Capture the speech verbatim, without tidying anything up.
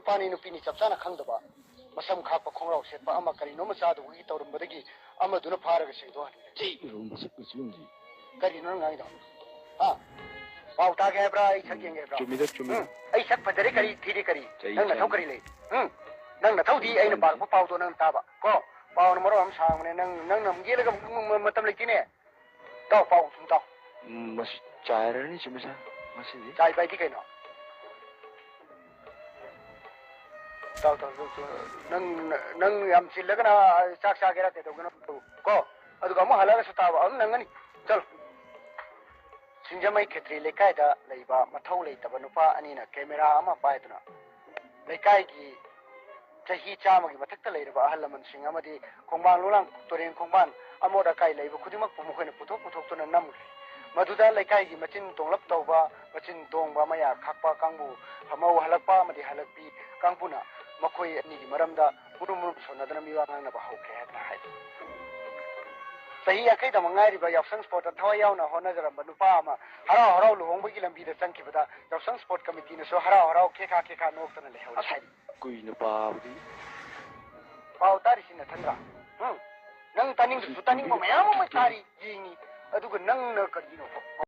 ꯅꯨꯄꯥꯅꯤ ꯅꯨꯄꯤꯅꯤ ꯆꯞ ꯆꯥꯅ ꯈꯪꯗꯕ, ꯃꯁꯝ ꯈꯥꯛꯄ ꯈꯣꯡꯒ꯭ꯔꯥꯎ ꯁꯦꯠꯄ ꯑꯃ ꯀꯔꯤꯅꯣꯝꯃ ꯆꯥꯗꯧꯕꯒꯤ ꯇꯧꯔꯝꯕꯗꯒꯤ ꯑꯃꯗꯨꯅ ꯐꯥꯔꯒ ꯁꯦꯡꯗꯣꯛꯍꯟꯈ꯭ꯔꯦ꯫ ꯆꯩ! ꯏꯔꯣ ꯃꯁꯛ ꯃꯆꯨꯝꯁꯤ꯫ ꯀꯔꯤꯅꯣ ꯅꯪ ꯉꯥꯡꯉꯤꯗꯣ? ꯍꯥ? ꯄꯥꯎ ꯇꯥꯒꯦ ꯍꯥꯏꯕ꯭ꯔꯥ? ꯑꯩ ꯁꯛ ꯎꯝ, ꯌꯦꯡꯒꯦ ꯍꯥꯏꯕ꯭ꯔꯥ? ꯆꯨꯝꯃꯤꯗ, ꯆꯨꯝꯃꯤꯗ꯫ ꯎꯝ? ꯑꯩ ꯁꯛ ꯐꯖꯔꯦ ꯀꯔꯤ ꯊꯤꯔꯦ ꯀꯔꯤ? ꯆꯩ ꯅꯪ ꯅꯊꯧ ꯆꯥꯅꯤ꯫ ꯀꯔꯤ ꯂꯩ? ꯎꯝ? ꯅꯪ ꯅꯊꯧꯗꯤ ꯑꯩꯅ ꯆꯥꯅꯤ꯫ ꯄꯥꯔꯛꯄ ꯄꯥꯎꯗꯣ ꯅꯪ ꯇꯥꯕ ꯀꯣ? ꯄꯥꯎꯅ ꯃꯔꯣꯟ ꯑꯃ ꯁꯥꯡꯕꯅꯦ, ꯅꯪ, ꯅꯪꯅ ꯑꯃꯨꯛ ꯌꯦꯠꯂꯒ ꯑꯃꯨꯛ ꯃꯇꯝ ꯂꯩꯇꯦꯅꯦ꯫ ꯇꯥꯎ, ꯄꯥꯎ ꯁꯨꯝ ꯇꯥꯎ꯫ ꯎꯝ, ꯃꯁꯤ ꯆꯥꯏꯔꯅꯤ ꯆꯨꯝꯃꯤ ꯁꯥꯔ, ꯉꯁꯤꯗꯤ꯫ ꯆꯥꯏꯕ ꯍꯥꯏꯗꯤ ꯀꯩꯅꯣ? ꯇꯥꯎ, ꯇꯥꯎ, ꯇꯥꯎ, ꯇꯥꯎ꯫ ꯅꯪ, ꯅꯪ ꯌꯥꯝ ꯆꯤꯜꯂꯒꯅ ꯆꯥꯛ ꯆꯥꯒꯦꯔꯥ ꯀꯩꯗꯧꯒꯦꯅꯣ ꯇꯧ ꯀꯣ꯫ ꯑꯗꯨꯒ ꯑꯃꯨꯛ ꯍꯜꯂꯛꯑꯒꯁꯨ ꯇꯥꯕ ꯑꯗꯨꯝ ꯅꯪꯒꯅꯤ꯫ ꯆꯠꯂꯣ꯫ ꯁꯤꯡꯖꯃꯩ ꯈꯦꯇ꯭ꯔꯤ ꯂꯩꯀꯥꯏꯗ ꯂꯩꯕ ꯃꯊꯧ ꯂꯩꯇꯕ ꯅꯨꯄꯥ ꯑꯅꯤꯅ ꯀꯦꯃꯦꯔꯥ ꯑꯃ ꯄꯥꯏꯗꯨꯅ ꯂꯩꯀꯥꯏꯒꯤ ꯆꯍꯤ ꯆꯥꯝꯃꯒꯤ ꯃꯊꯛꯇ ꯂꯩꯔꯕ ꯑꯍꯜ ꯂꯃꯟꯁꯤꯡ ꯑꯃꯗꯤ ꯈꯣꯡꯕꯥꯟ ꯂꯣꯂꯥꯡ, ꯇꯨꯔꯦꯟ ꯈꯣꯡꯕꯥꯟ, ꯑꯃꯣꯠ ꯑꯀꯥꯏ ꯂꯩꯕ ꯈꯨꯗꯤꯡꯃꯛꯄꯨ ꯃꯈꯣꯏꯅ ꯄꯨꯊꯣꯛ ꯄꯨꯊꯣꯛꯇꯨꯅ ꯅꯝꯈ꯭ꯔꯦ꯫ ꯃꯗꯨꯗ ꯂꯩꯀꯥꯏꯒꯤ ꯃꯆꯤꯟ ꯇꯣꯡꯂꯞ ꯇꯧꯕ, ꯃꯆꯤꯟ ꯇꯣꯡꯕ, ꯃꯌꯥ ꯈꯥꯛꯄ ꯀꯥꯡꯕꯨ, ꯃꯧ ꯍꯜꯂꯛꯄ ꯑꯃꯗꯤ ꯍꯜꯂꯛꯄꯤ ꯀꯥꯡꯕꯨꯅ ꯃꯈꯣꯏ ꯑꯅꯤꯒꯤ ꯃꯔꯝꯗ ꯃꯨꯔꯨꯝ ꯃꯨꯔꯨꯝ ꯁꯣꯟꯅꯗꯨꯅ ꯃꯤꯋꯥ ꯉꯥꯡꯅꯕ ꯍꯧꯈ꯭ꯔꯦ ꯍꯥꯏꯗꯨꯅ ꯍꯥꯏꯔꯤ꯫ ꯆꯍꯤ ꯌꯥꯡꯈꯩꯗꯃꯛ ꯉꯥꯏꯔꯤꯕ ꯌꯥꯎꯁꯪ ꯁ꯭ꯄꯣꯔꯠꯇ ꯊꯋꯥꯏ ꯌꯥꯎꯅ ꯍꯣꯠꯅꯖꯔꯝꯕ ꯅꯨꯄꯥ ꯑꯃ ꯍꯔꯥꯎ ꯍꯔꯥꯎ ꯂꯨꯍꯣꯡꯕꯒꯤ ꯂꯝꯕꯤꯗ ꯆꯪꯈꯤꯕꯗ ꯌꯥꯎꯁꯪ ꯁ꯭ꯄꯣꯔꯠ ꯀꯃꯤꯇꯤꯅꯁꯨ ꯍꯔꯥꯎ ꯍꯔꯥꯎ ꯈꯦꯈꯥ ꯈꯦꯈꯥ ꯅꯣꯛꯇꯅ ꯂꯩꯍꯧꯔꯦ ꯍꯥꯏꯔꯤ꯫ ꯀꯨꯏꯅ ꯄꯥꯕꯗꯤ꯫ ꯄꯥꯎ ꯇꯥꯔꯤꯁꯤ ꯅꯊꯟꯗ꯭ꯔꯥ? ꯎꯝ? ꯅꯪ ꯇꯥꯅꯤꯡꯗ꯭ꯔꯁꯨ ꯇꯥꯅꯤꯡꯕ ꯃꯌꯥꯝ ꯑꯃ ꯇꯥꯔꯤ, ꯌꯦꯡꯉꯤ꯫ ꯑꯗꯨꯒ ꯅꯪꯅ ꯀꯔꯤꯅꯣ?